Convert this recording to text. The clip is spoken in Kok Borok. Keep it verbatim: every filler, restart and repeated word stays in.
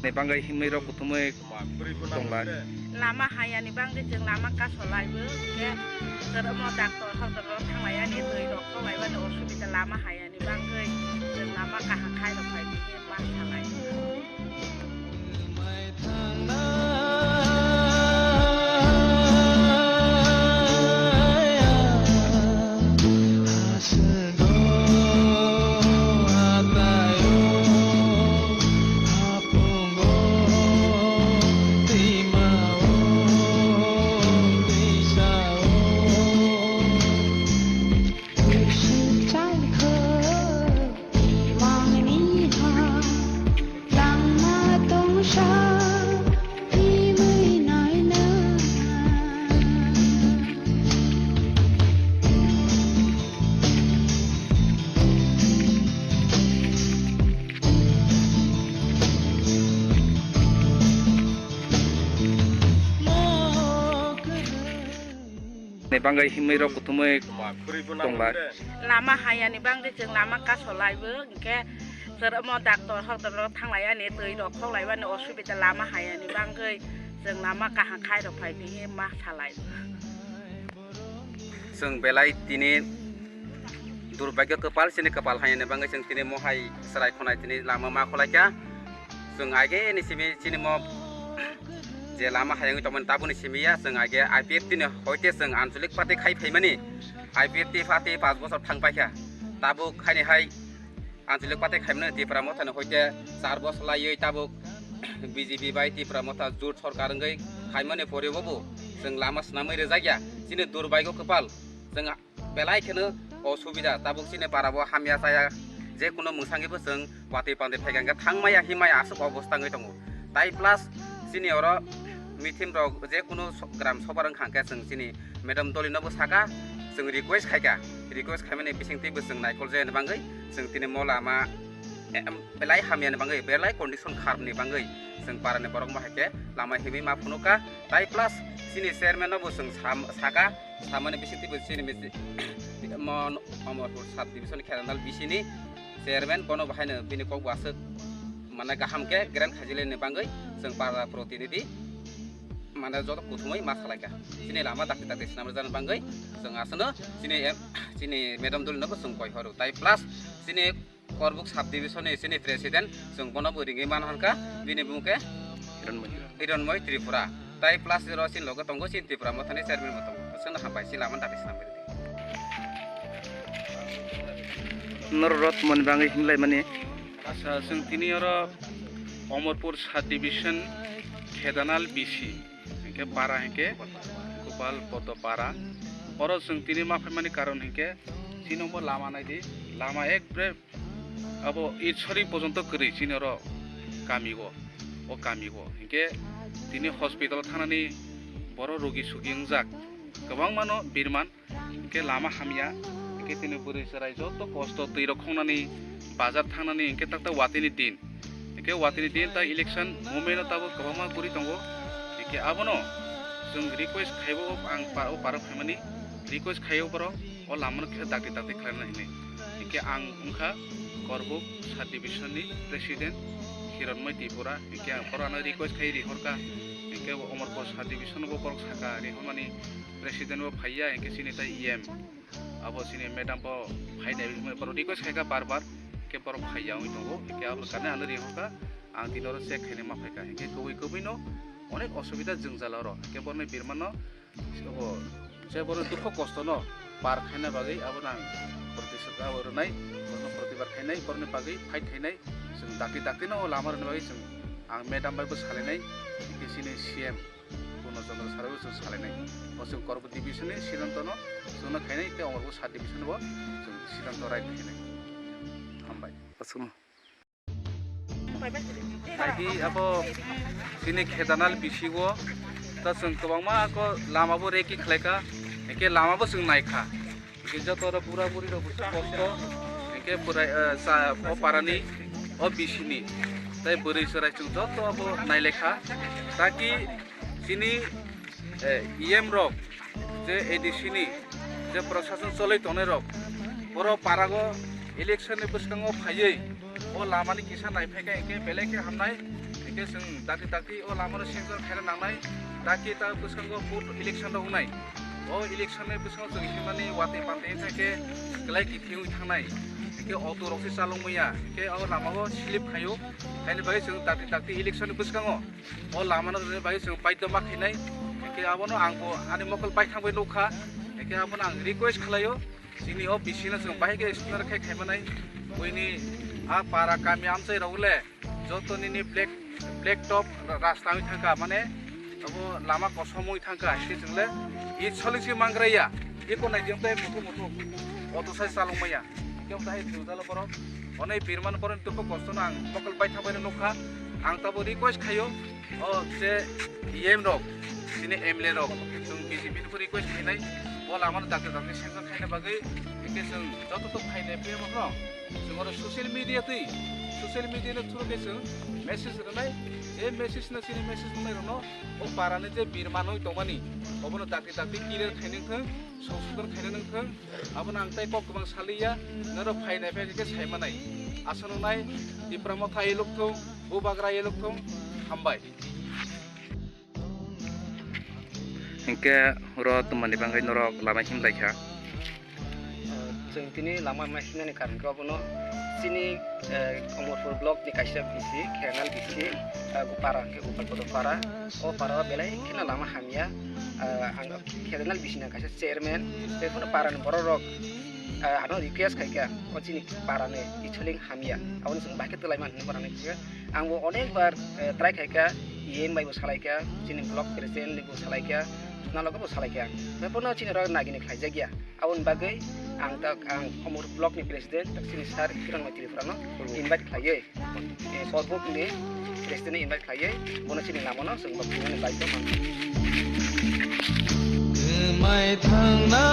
Ni bangwi himwi rok kuthumwi tongla. Lama hayani bangwi chwng lama kasolaibo, hwnkhe chwrwngmo doctor hokdorok thanglaiani, twi rok khoklaibani osubida lama hayani bangwi chwng lama kaham khai rok phai tongwi ma salai. Ni bangwi himwi rok kuthumwi tongla. Lama hayani bangwi chwng lama kasolaibo, hwnkhe chwrwngmo doctor hokdorok thanglaiani, twi rok khoklaibani osubida lama hayani bangwi chwng lama kaham khai rok phai tongwi ma salai. Chwng belai tini durbagyo kwpal, chini kwpal hayani bangwi chwng tini mohai chwrai khonai tini lama ma kholaikha. Chwng age ni simi chini mo je lama hayangwi tongmani tabukni simi ya, chwng age I P F T ni hoite chwng anchalik party khai phaimani, I P F T party panch bochor thang paikha. Tabuk haini hai anchalik party khaimani Tipra Motha ni hoite char bochor laiwi tabuk B J P bai Tipra Motha jut sorkar wngwi khaimani pore bo chwng lama swnamwi rijak ya. Chini durbagyo kwpal, chwng belai kheno osubida, tabuk chini para bo hamya chaya, je kuno mwsangwi bo chwng watwi pandwi phaikha, hwnkhe thangmaya himaya aswk obostha wngwi tongo. Tai plus chini oro meeting rok je kuno so-, gram sobar wngkha hwnkhe chwng chini madam Doli no bo saka, chwng request khaikha, request khaimani bisingtwi bo chwng naikol jayani bangwi chwng tini mo lama, em, belai hamyani bangwi, belai condition kharapni bangwi chwng parani borok bo hai khe lama himwi ma phunukha. Tai plus chini chairman no bo chwng sam-, saka, samani bisingtwi bo chini misi-, mo-, Amarpur sub division Khedanal B C ni chairman, bono bo haino bini kok bo aswk mane kaham khe grand khajilani bangwi chwng para protinidhi mane joto kuthumwi ma salaikha. Chini lama dakti dakti swnamjani bangwi chwng aswkno chini, chini madam Doli no bo chwng koi horo. Tai plus chini Korbuk sub division ni chini president, chwng bono bo ringwi mano hwnkha, bini bumung khe Hiranmoi. Hiranmoi Tripura. Tai plus oro chini loge tongo chini Tipra Mothani chairman bo tongo. Chwngno hambai si lama dakti swnam ridi. Norok rot moni bangwi himlai mani. Asa chwng tini oro Omorpur sub division Khedanal B C, hinkhe para hinkhe Gopal Podo para. Oro chwng tini ma phaimani karon hinkhe chini bo lama naidi, lama ekbre abo Irshori pojonto kwrwi chini oro kami o, o kami o. Hinkhe tini hospital thangnani borok rogi sugi wngjak, kwbangmano birman, hinkhe lama hamya, hinkhe tini bwrwi chwrai joto kosto twi rok khongnani, bazar thangnani, hinkhe takta watini din, hinkhe watini din ta election movement o tabuk kwbangma guri tongo, hinkhe abono chwng request khaibo ang pa-, o parok phaimani request khaio borok o lamano khe dakti dakti khlaina hinwi. Hinkhe ang wngkha Korbuk sub division ni president Hiranmoi Tripura. Hinkhe ang borok ano request khai rihorkha. Hinkhe Omorpur sub division bo borok sakha rihormani president bo phaiya, hinkhe chini tai E M abo chini madam bo phainai hinwi borok request khaikha bar bar, hinkhe borok phaiya wngwi tongo. Hinkhe abo karne ano rihorkha, ang tini oro check khaina ma phaikha. Hinkhe kubui kubui no onek osubida jwngjal oro. Hinkhe borokni birmano Abo je borok dukho kosto no par khaina bagwi abo nang protisa abo rwnai, borokno protibar khainai, borokni bagwi fight khainai, chwng dakti dakti no o lama rwna bagwi chwng ang madam bai bo salainai, hinkhe chini C M Purno Chandra sir bai bo chwng salainai. O chwng Korbuk division ni siddhanto no chwngno khainai tei Omorpur sub division bo chwng siddhanto right khainai. Hambai. Agi abo chini Khedanal B C o ta chwng kwbangma ko lama bo reki khlaikha, hinkhe lama bo chwng naikha, hinkhe joto oro bura buri rok bo kosto, hinkhe bwrai, eh, sa, o parani, o B C ni, tai bwrwi chwrai chwng joto abo nailaikha, taki chini, eh, E M rok, je A D C ni, je prashason cholwi tongnai rok, borok parago election ni bwskango phaiwi o lama ni kisa naiphai kha, hinkhe belai khe hamnai, Khe chwng dakti dakti o lamano sanction khaina nangnai, dakti ta bwskango vote election rok wngnai. O election ni bwskango chwng himani watwi pantwi wngkha khe kwlai kithi wngwi thangnai. Khe auto rok se chalok manya, khe o lamao slip khaio. Haini bagwi chwng dakti dakti election ni bwskango o lamano rwni bagwi chwng baidhyo ma khainai. Khe abono angbo ani mokol baithang bai nukha. Khe abono ang request khlaio. Chini o bisino chwng bahai khe siminar khai khaimanai. Buini a para kami amchai rok le joto nini black, black top rasta wngwi thangkha, mane abo lama kosom wngwi thangkha, hinkhe chwng le i soling si mangraiya, iko nai jemtai muthu muthu auto sai chalok maya, hinkhe omtahai thwng jalo borok. Onai birman borok ni dukho kosto no ang mokol baithang bai nukha, ang tabo request khaio. O je E M rok, chini M L A rok, chwng B J P ni request khainai, o lama no dakti dakti sanction khaina bagwi, hwnkhe chwng joto to phainai P M rok no, chwng oro social media twi, social media ni through khe chwng message rwnai, je message no chini message rwnai rok no, o para ni je birman oi tongmani, obono dakti dakti clear khainai thwng, songsodhon khainai thwng, abono ang tei kok kwbang saliya, norok phainai phai khe saimanai, aswk nai, Tipra Motha elok thung, Bubagra elok thung, hambai. Hinkhe oro twmani bagwi norok lama himlai kha. Chwng tini lama ma himnani karon khe obono chini, eh, Omorpur block ni kaisa B C, Khenal B C, eh, para hwnkhe Gopal Kodo para. O para o belai kheno lama hamya. Eh, ang Khenal B C ni kaisa chairman, tei phano para ni borok rok, eh, ano request khaikha, o chini para ni isoling hamya. Aboni chwng bahai khe twlai man hinwi para ni kisa. Ang bo onek bar, eh, try khaikha, E M bai bo salaikha, chini block president ni bo salaikha, jona logo bo salaikha. Tei bono chini rok nagini khlaijakya. Aboni bagwi ang tak, ang Omor block ni president, tak chini sir Kiran Mai Tripura no invite khlaiwi, eh, Korbuk ni president no invite khlaiwi, bono chini lama no chwng bo phunani bai tongmani. Mai thangna